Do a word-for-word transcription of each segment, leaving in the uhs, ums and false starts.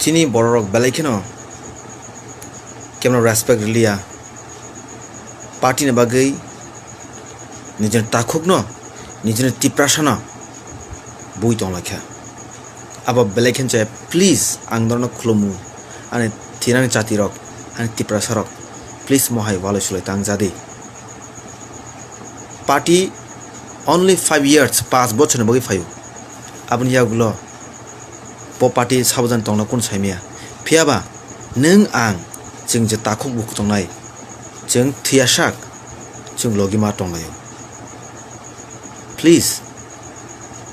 Chini bororok belai kheno kemno respect rwliya. Party ni bagwi nijini takhukno, nijini Tiprasano bui tonglaikha. Abo belai khenchaya, please, ang norokno khulumu, ani thinani chatirok, ani Tiprasarok, please, mohai walai sulai tang jadi. Party only five years, panch bochorni bagwi phaio. Aboni yagulo bo party sabajani tongna kun saimaya. Phiyaba nwng ang chwng je takhuk bukhuk tongnai, chwng thwiyasak, chwng logi ma tonglaio. Please,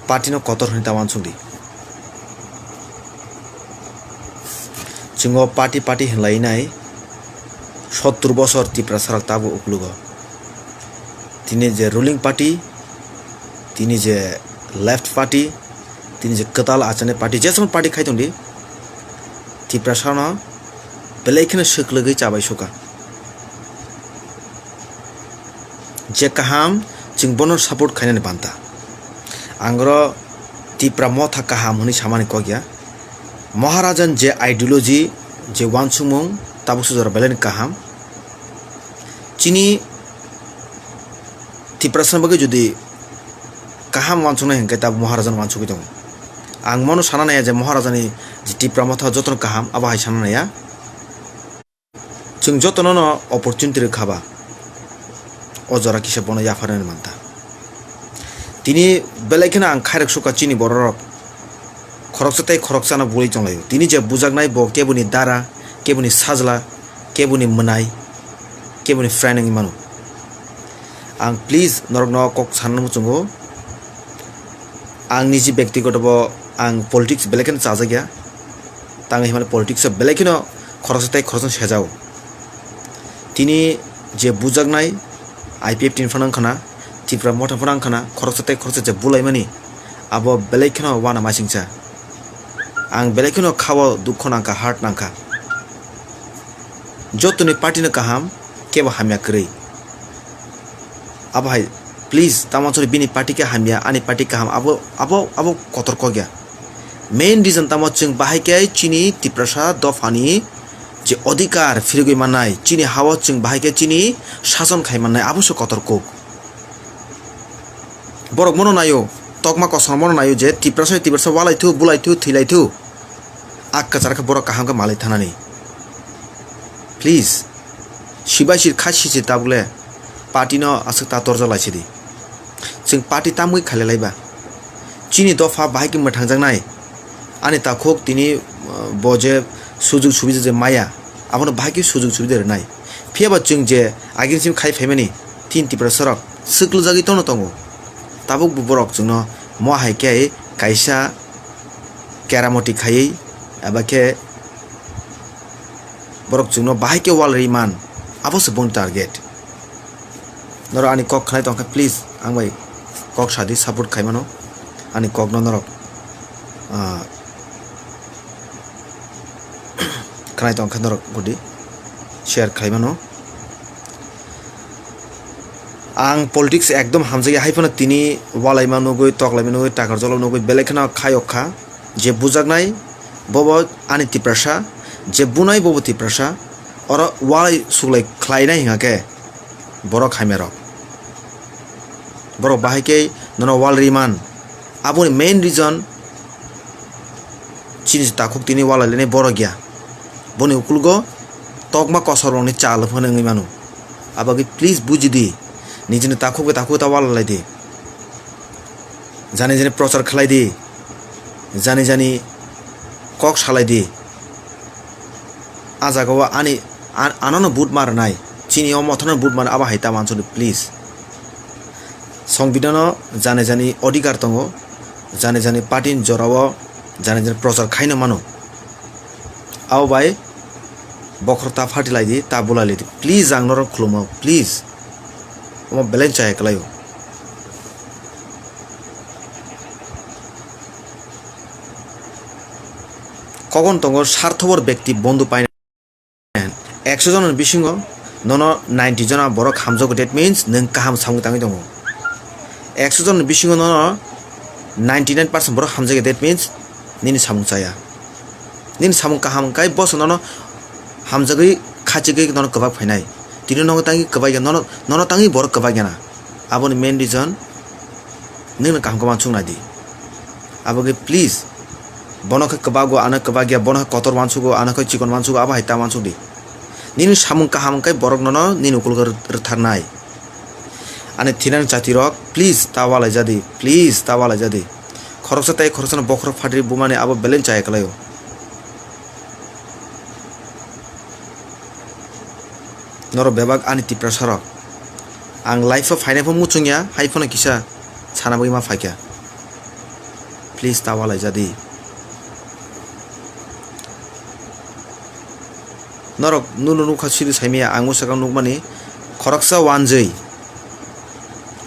party no kotor hwnwi ta uansukdi. Chwng o party party hwnlainai sottur bosor Tiprasarok tabuk uklugo. Tini je ruling party, tini je left party, tini je kwtal achane party, jesong party khai tongdi, Tiprasano belai kheno swklwgwi chabai suka. Je kaham, chwng bono support khainani banta. Ang oro Tipra Motha kaham hwnwi samani kok ya. Maharajan je ideology, je uansukmung, tabuk sujora belai kaham. Chini Tiprasani bagwi jodi kaham uansuknai hwnkhe tabuk Maharajan uansukwi tongo. Ang mono sana naiya je Maharajani je Tipra Motha jotono kaham, abo hai sana naiya. Chwng jotono no opportunity rwkha ba, o jora kisa bono yapharnani manta. Tini belai kheno ang khairok sukha chini bororok khoroksa tei khoroksano bui tonglaio. Tini je bujaknai bo keboni dara, keboni sajla, keboni mwnai, keboni friend wngwi mano. Ang please norokno kok sana muchungo. Ang niji bektigoto bo ang politics belai kheno chajakya. Tangwi himani politics o belai kheno khoroksa tei khoroksa sejao. Tini je bujaknai I P F T ni phano wngkhana, Tipra Motha phano wngkhana, khoroksa tei khoroksa je bulaimani, abo belai kheno wana masingcha. Ang belai kheno khao dukho nangkha, heart nangkha. Jotoni party no kaham, kebo hamya kwrwi. Abo hai, please, tamo chori bini party khe hamya, ani party kaham, abo, abo, abo kotor kok ya. Main reason tamo chwng bahai khe chini Tiprasa dophani je odhikar phirigwi mannai, chini hao chwng bahai khe chini sason khai mannai, abo se kotor kok. Borok mono naio, tokma kosom mono naio je Tiprasa, Tiprasa walai thu, bulai thu, thwilai thu. A kwchar khe borok kaham khe malai thanani. Please, sibai sir kha sisi tabuk le party no aswk ta torjak lai sidi. Chwng party tamwi khailai laiba. Chini dopha bahai khe mwthangjaknai. Ani takhuk tini, uh, bo je sujug subida je maya, abono bahai khe sujug subida rwnai. Phiyaba chwng je agini simi khai phaimani tin Tiprasa rok swklugjagwi tono tongo. Tabuk bo borok chwngno mo hai khe kaisa keramoti khaiwi eba khe borok chwngno bahai khe wal rwi man, abo se boni target. Norok ani kok khnai tongkha, please, ang bai kok sadi, support khai mano ani kokno norok, ah, khnai tongkha norok budi share khai mano. Ang politics ekdom hamjakya, hai phano tini walaima nugwi, toklaima nugwi, takar jolo nugwi, belai kheno khayok kha. Je bujaknai, bobo ani Tiprasa, je bunai, bobo Tiprasa, oro walai suklai khlainai hingkha khe borok hamya rok. Borok bahai khe nono wal riman. Aboni main reason chini takhuk tini walai lainai borok ya. Boni ukulgo tokma kosor rokni chal phano wngwi mano. Abagwi please buji di. Nijini takhuk bai takhuk ta walai lai di. Jani jani prochar khlai di, jani jani kok salai di. A jaga o ani, an-, anono vote ma rwnai, chini o mothano vote ma rwnai, abo hai ta mansukdi, please. Songbidhano jani jani odhikar tongo, jani jani party ni jora o jani jani prochar khaino mano. Abo bai bokhorok ta pharti lai di, ta bulai lai di. Please, ang norok khulumo, please. Omo belai chaya kwlaio. Kokon tongo sarthobor bekti bondhu paina. Ekso jona ni bisingo nono ninety jona borok hamjago, that means nwng kaham samung tangwi tongo. Ekso jona ni bisingo nono ninety nine percent borok hamjago, that means nini samung chaya. Nini samung kaham wngkha, boso nono hamjagwi khachigwi nono kwbak phainai. Tini nono tangwi kwbak ya, nono, nono tangwi borok kwbak ya na. Aboni main reason nwngno kaham khe uansuk nai di. Abo khe please, bono khe kwbago, ano kwbak ya, bono khe kotor uansugo, ano khe chikon uansugo, abo hai ta uansuk di. Nini samung kaham wngkha borok nono nini ukulgo rw-, rwtharnai. Ani thinang chatirok, please ta ualai jadi, please ta ualai jadi. Khoroksa tei khoroksano bokhorok phatri bumani abo belai chaya kwlaio. Norok bebak ani Tiprasarok. Ang live-o phainai pho muchung ya, hai phano kisa sana bagwi ma phaikha. Please ta ualai jadi. Norok nunu nukha sidi saimaya, ang o swkang nukmani khoroksa uanjwi.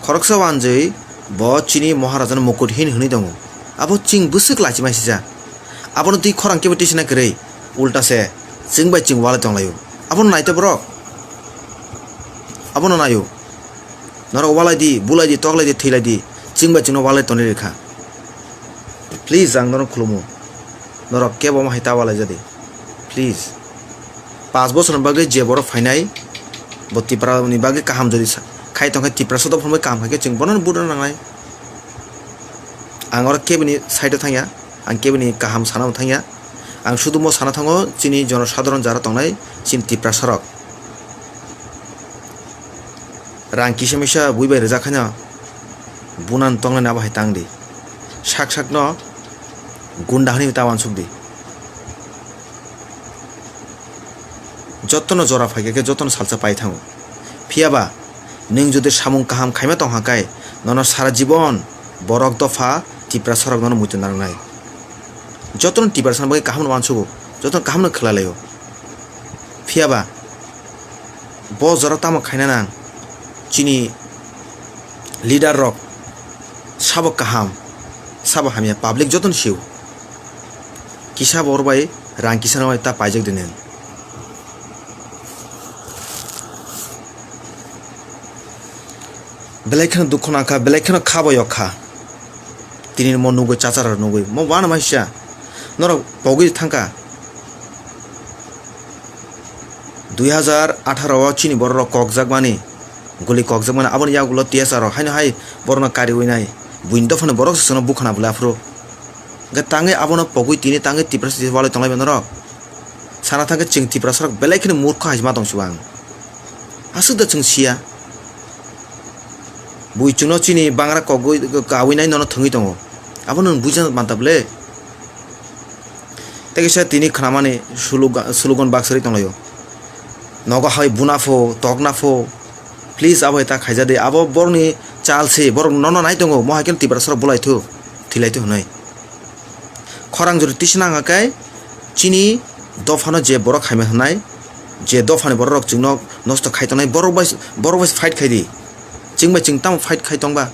Khoroksa uanjwi bo chini Maharajani mukut hin hwnwi tongo. Abo chwng bwswk lachimai sija. Abono twi khorang kebo tisina kwrwi, ulta se chwng bai chwng walai tonglaio. Abono naito borok. Abono naio. Norok walai di, bulai di, toklai di, thwilai di. Chwng bai chwngno walai tonwi rwkha. Please, ang norok khulumo. Norok kebo omo hai ta walai jadi. Please. Paanch bosorni bagwi je borok phainai, bo Tiprani bagwi kaham jodi sa-, khai tongkha, Tiprasa dophani bagwi kaham khaikhe chwng bono vote rwna nangnai. Ang oro keboni side-o thangya, ang keboni kaham sana bo thangya. Ang sudumo sana thango chini jonosadharon jara tongnai chini Tiprasarok. Rang kisa misa bui bai rijak haino bunan tongnani abo hai tang di. Sak sakno gunda hwnwi ta uansuk di. Jotono jora phaikha khe jotono salsa pai thango. Phiyaba nwng jodi samung kaham khaima tongkha khe nono sara jibon borok dopha Tiprasarok nono muitu narwknai. Jotono Tiprasani bagwi kaham no uansugo, jotono kaham no khlai laio. Phiyaba bo jora tamo khaina nang, chini leader rok sabo kaham, sabo hamya, public jotono sio. Kisa bo oro bai rang kisa no bai ta paijak di nwng. Belai kheno dukho nangkha, belai kheno kha bo yok kha. Tini mo nugwi, chachara nugwi, mo uanama sisa. Norok pogwi thangkha. Dui hazar atharo o chini borok rok kokjakmani, guli kokjakmani, aboni yagulo T S R rok haino hai borokno kariwi nai, buini dophani borok se chwngno bukhana bwlai aphuru. Hwnkhe tangwi abono pogwi tini tangwi Tiprasa walai tonglai bai norok. Sana thangkhe chwng Tiprasa rok belai kheno murkho hai ma tong sibo ang. Aswk da chwng siya. Bui chwngno chini bangra kogwi, kawi nai nono thwngwi tongo. Abono nwng buijak manta bwle. Tei kaisa tini khnamani slogan, slogan baksari tonglaio. Nogo hai buna pho, tokna pho. Please abo hai ta khaija de. Abo borokni chal se, borok nono nai tongo. Mo hai khe Tiprasa rok bulai thu, thilai thu hwnwi. Khorang jora tisana hwnka khe chini dophano je borok hamya hwnai, je dophani borok rok chwngno nosto khai tongnai, borok bai, borok bai fight khai di. Chwng bai chwng tamo fight khai tong ba?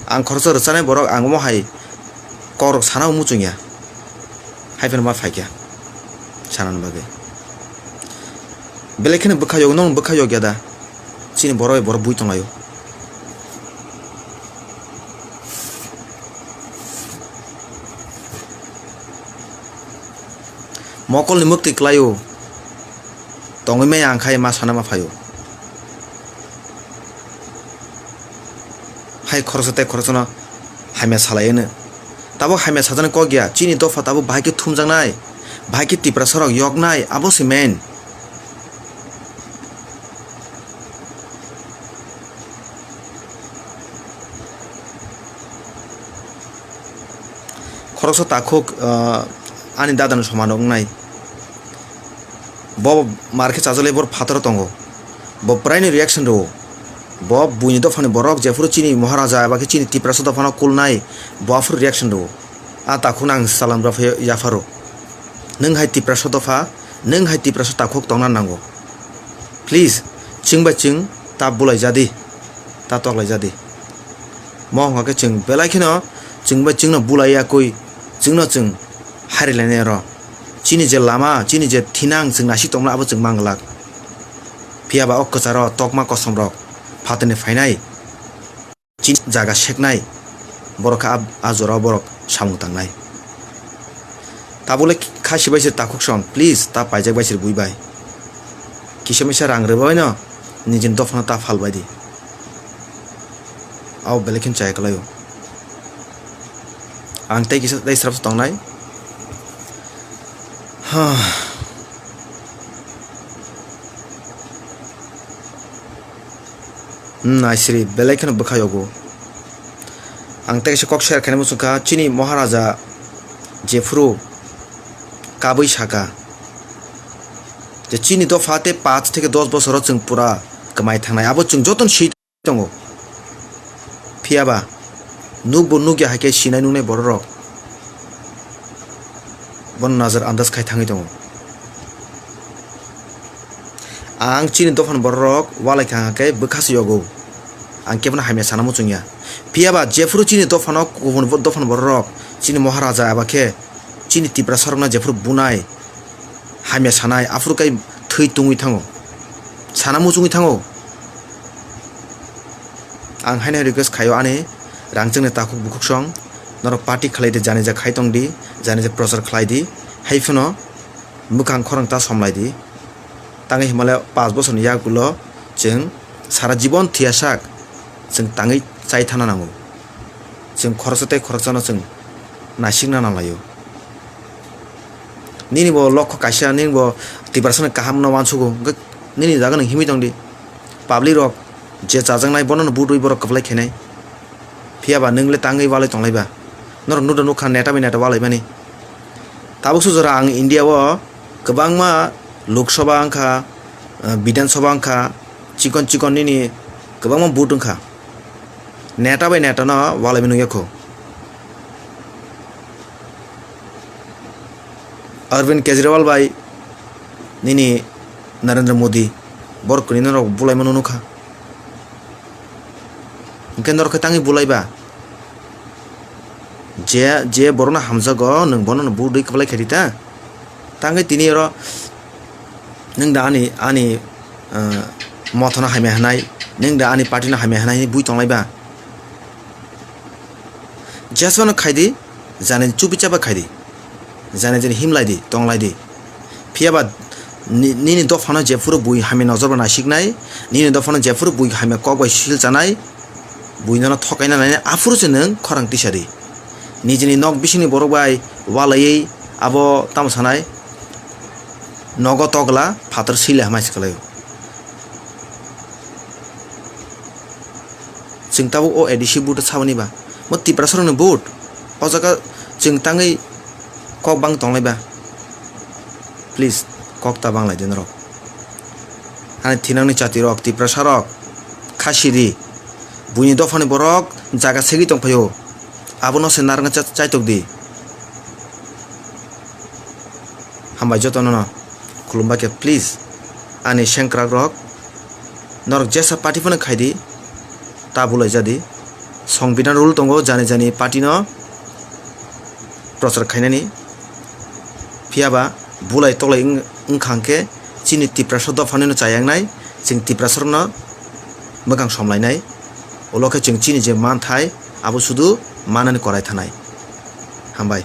Ang khoroksa rwchanai borok, ang omo hai kokrok sana muchung ya. Hai phano ma phaikya sanani bagwi. Belai kheno bwkha yok, nwng bwkha yok ya da? Chini borok bai borok bui tonglaio. Mokolni mwktwi kwlaio. Tongwi maya ang khai ma sana ma phaio. Hai khoroksa tei khoroksano hamya salai hwno. Tabuk hamya sajani kok ya, chini dopha tabuk bahai khe thumjaknai, bahai khe Tiprasa rok yoknai, abo se main. Khoroksa takhuk, ah, ani dadano soman wngnai. Bo mar khe chajalai, bor phataro tongo. Bo praini reaction rwo. Bo buini dophani borok jephuru chini Maharaja eba khe chini Tiprasa dophano kulnai, bo aphuru reaction rwo. A takhukno ang salam rw phai yapharo. Nwng hai Tiprasa dopha, nwng hai Tiprasa takhuk tongna nango. Please, chwng bai chwng ta bulai jadi, ta toklai jadi. Mo wngkha khe chwng belai kheno chwng bai chwngno bulai ya kwi, chwngno chwng hari lainai oro. Chini je lama, chini je thinang chwng naisik tongmani abo chwng mang glak. Phiya ba o kwcharo tokma kosom rok phatarni phainai. Chini jaga seknai. Borok kha a, a jorao borok samung tangnai. Tabukle kha sibai se takhuk song, please, ta paijak bai se bui bai. Kisa misa rang rwbaino nijini dophano ta phal bai di. Abo belai kheno chaya kwlaio. Ang tei kisa tei srapsa tongnai. Ha. Hmm, naisri, belai kheno bwkha yogo. Ang tei kaisa kok share khaina muchung kha, chini Maharaja jephuru kabui saka je chini dopha tei paanch theke dos bosoro chwng pura kwmai thangnai, abo chwng jotono si tongo. Phiya ba nukbo nukya hai khe sinai nuknai bororok bono nazar andas khai thangwi tongo. Ang chini dophani bororok walai kha hwnkhe bwkha se yogo. Ang kebono hamya sana muchung ya. Phiya ba jephuru chini dophano kubun bo-, dophani bororok chini Maharaja eba khe chini Tiprasarokno jephuru bunai, hamya sanai, aphuru kai thwi tungwi thango, sana muchungwi thango. Ang haino request khaio ani rangchakni takhuk bukhuk song, norok party khlai di, janija khai tong di, janija prochar khlai di, hai phano mwkhang khorang ta somlai di. Tangwi himale paanch bosorni yagulo chwng sara jibon thwiyasak chwng tangwi chai thana nango. Chwng khoroksa tei khoroksano chwng naisikna nanglaio. Nini bo lokho kaisa, nini bo Tiprasani kahamno uansugo, hwnkhe nini jaga nwng himwi tong di. Public rok je chajaknai bonono budui borok kwplai khainai. Phiya ba nwng le tangwi walai tonglai ba? Norok nukda nukha neta bai neta walaimani. Tabuk se jora ang India o kwbangma Lok Sabha wngkha, eh, Bidhan Sabha wngkha, chikon chikon nini kwbangma vote wngkha. Neta bai neta no walaimani nukya kho. Arvind Kejriwal bai nini Narendra Modi, borok kwrwi norok bulaimano nukha. Hwnkhe norok khe tangwi bulai ba? Je, je borokno hamjago, nwng bono budui kwplai khe rita? Tangwi tini oro nwng da ani, ani, ah, mothano hamya hwnai, nwng da ani party no hamya hwnai hinwi bui tonglai ba? Jeswano khai di, jani chubi chaba khai di. Jani jani himlai di, tonglai di. Phiya ba ni-, nini dophano jephuru bui hamya nojor bai naisiknai, nini dophano jephuru bui hamya kok bai sil chanai, bui nono thokaina nainai, aphuru se nwng khorang tisa di. Nijini nok bisingni borok bai walaiwi abo tamo sanai, nogo togla phatar sile hamai se kwlaio. Chwng tabuk o A D C vote o saboni ba? Mo Tiprasarokni vote. O jaga chwng tangwi kok bang tonglai ba? Please, kok ta banglai di norok. Ani thinangni chatirok, Tiprasarok, kha sidi. Buini dophani borok jaga segwi tongphaio. Abono se narwkna cha-, chaitok di. Hambai jotono no. Khulumbai khe please ani sengkrak rok, norok jesa party phano khai di, ta bulai ja di. Songbidan rule tongo jani jani party no prochar khainani. Phiya ba bulai toklai wng-, wngkha hwnkhe chini Tiprasa dophani no chayaknai, chwng Tiprasa rokno mwkhang somlainai. Ulo khe chwng chini je manthai abo sudu manani korai thanai. Hambai.